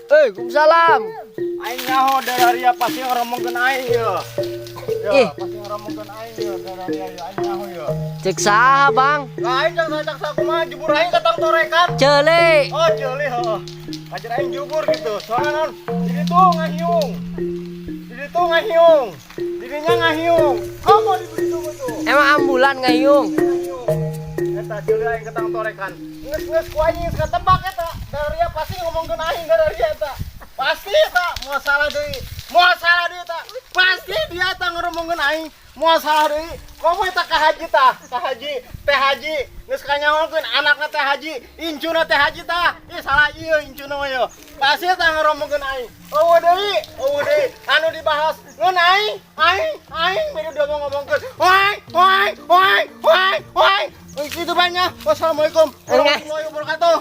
Eh, salam. Aing nyaho dararia pasti ngomongkeun aing ye. Ya, Ih. Pasti ngomongkeun aing ye dararia ye, aing nyaho ye. Cek saha, Bang? Lah, aing cak cak kumaha jubur aing katang torekan. Ceuli. Oh, ceuli, heuh. Kajer aing jubur gitu. Soalnya naon? Di ditu ngahiung. Di ditu ngahiung. Didinya ngahiung. Komo di ditu tuh. Emang ambulan ngahiung. Ngahiung. Eta ceuli aing ketang torekan. Geus-geus ku aing geus katebak eta. Dararia pasti ngomongkeun aing dararia eta. Pasti eta moal salah deui. Moal salah deui eta. Pasti dia eta ngomongkeun aing. Moal salah deui. Komo eta ka haji tah, ka haji, teh haji. Geus kanyahokeun anakna teh haji, incuna teh haji tah. Ih, salah ieu incuna mah yeuh. Pasti eta ngomongkeun aing. Euweuh deui, euweuh deui. Anu dibahas ngeun aing, aing, aing milu dia mau ngomongkeun. Wai, wai, wai, wai, wai. Gitu banyak. Wassalamualaikum warahmatullahi wabarakatuh.